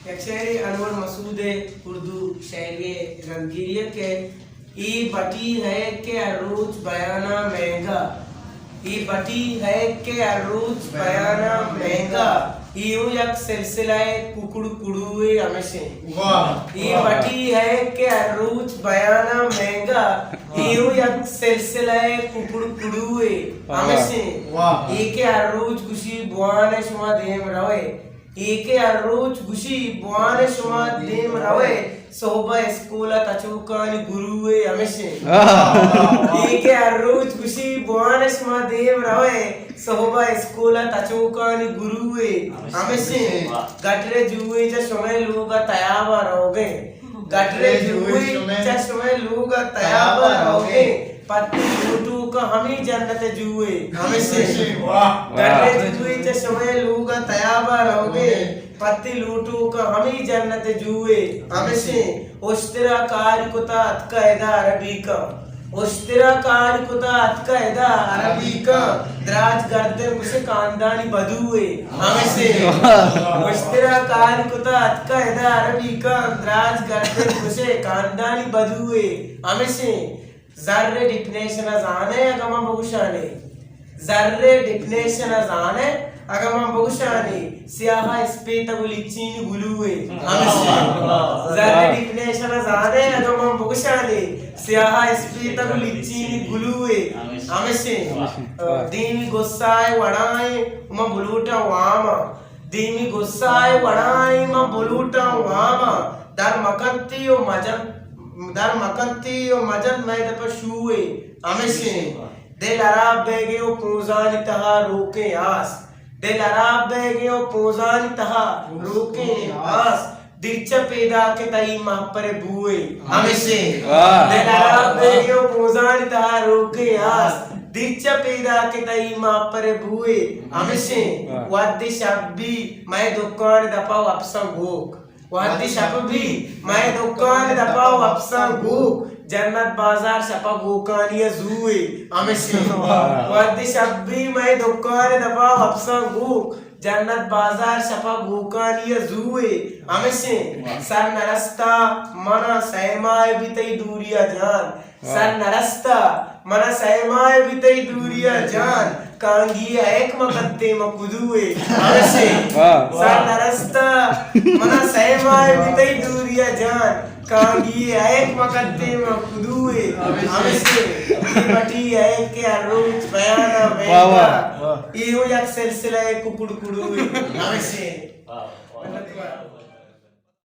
یک شعرے انور مسعود ءِ اردو شاعری ءِ رندگیری ءَ کہ اے بٹی ہے کہ ہر روچ بیاناں مہنگا، اے بٹی ہے کہ ہر روچ بیاناں مہنگا، اے اوں یک سلسلہ ءِ ککڑ کڑو ءِ ہمشیں۔ واہ، اے واہ۔ بٹی ہے کہ ہر روچ بیاناں مہنگا، واہ۔ اے اوں یک سلسلہ ءِ ککڑ کڑو ءِ واہ۔ ہمشیں۔ واہ۔ اے کہ ہر روچ گوشی بوان ءَ شما دیم روئے، اے کہ ہر روچ گوشی بوان ءَ شما دیم روئے، صحب ءَ اسکول ءَ تچوکانی گرو ءِ ہمشیں۔ آہ۔ اے کہ ہر روچ گوشی بوان ءَ شما دیم روئے، صحب ءَ اسکول ءَ تچوکانی گرو ءِ ہمشیں۔ گٹر ءِ جوئے چہ شمئے لوگ ءَ تیاب ءَ روگیں۔ گٹر ءِ جوئے چہ شمئے لوگ ءَ تیاب ءَ روگیں۔ پتی لوٹوکاں ہمے جنت ءِ جوئے ہمشیں۔ واہ۔ گٹر ءِ جوئے چہ شمئے لوگ ءَ تیاب ءَ روگیں۔ پتی لوٹوکاں ہمے جنت ءِ جوئے ہمشیں۔ اشترا کار کتا اتکا ادا عربی کاں۔ اشترا کار کتا اتکا ادا عربی کاں۔ دراج گردن گوشے کاندانی بدوئے ہمشیں۔ اشترا کار کتا اتکا ادا عربی کاں۔ دراج گردن گوشے کاندانی بدوئے ہمشیں۔ زر ءِ ڈیفینیشن ءَ زانئے اگاں من بگوشانے، زر ءِ ڈیفینیشن ءَ زانئے اگاں من بگوشانے، سیاہ ءِ اسپیتگ ءُ لچینی گلوئے ہمشیں۔ زر ءِ ڈیفینیشن ءَ زانئے اگاں من بگوشانے، سیاہ ءِ اسپیتگ ءُ لچینی گلوئے ہمشیں۔ دیمی غصہ ءِ وڑائیں من بلوٹاں واماں۔ دیمی غصہ ءِ وڑائیں من بلوٹاں واماں۔ در مکنتی ءُ مجن، در مکنتی ءُ مجن مئے دپ ءَ شوئے ہمشیں۔ دل ہراب بیگیں ءُ پونزانی تہا روکیں آس۔ دل ہراب بیگیں ءُ پونزانی تہا روکیں آس۔ دیر چہ پیداک تئی مہپر بوئے ہمشیں۔ واہ۔ دل ہراب بیگیں ءُ پونزانی تہا روکیں آس۔ دیر چہ پیداک تئی مہپر بوئے ہمشیں۔ واہ۔ وہدے شپ بی مئے دکان دپا وپساں گوک۔ وہدے شپ بی مئے دکان دپا وپساں گوک۔ جنت بازار شپا گوکانی ءَ زوئے ہمشیں۔ واہ۔ وہدے شپ بی مئے دکان دپا وپساں گوک۔ جنت بازار شپا گوکانی ءَ زوئے ہمشیں۔ واہ۔ سر نرستا منا سئے ماہ بی تئی دوری ءَ جان۔ واہ۔ سر نرستا منا سئے ماہ بی تئی دوری ءَ جان۔ کانگی ءِ ہیک مہ کتے مہ کدوئے ہمشیں۔ واہ۔ سر نرستا منا سئے ماہ بی تئی دوری ءَ جان۔ کانگی ءِ ہیک مہ کتے مہ کدوئے ہمشیں۔ اے بٹی ہیک کہ ہر روچ بیاناں واہ، واہ۔ مہنگا۔ اے اوں یک سلسلہ ءِ ککڑ کڑوئے ہمشیں۔ واہ، واہ۔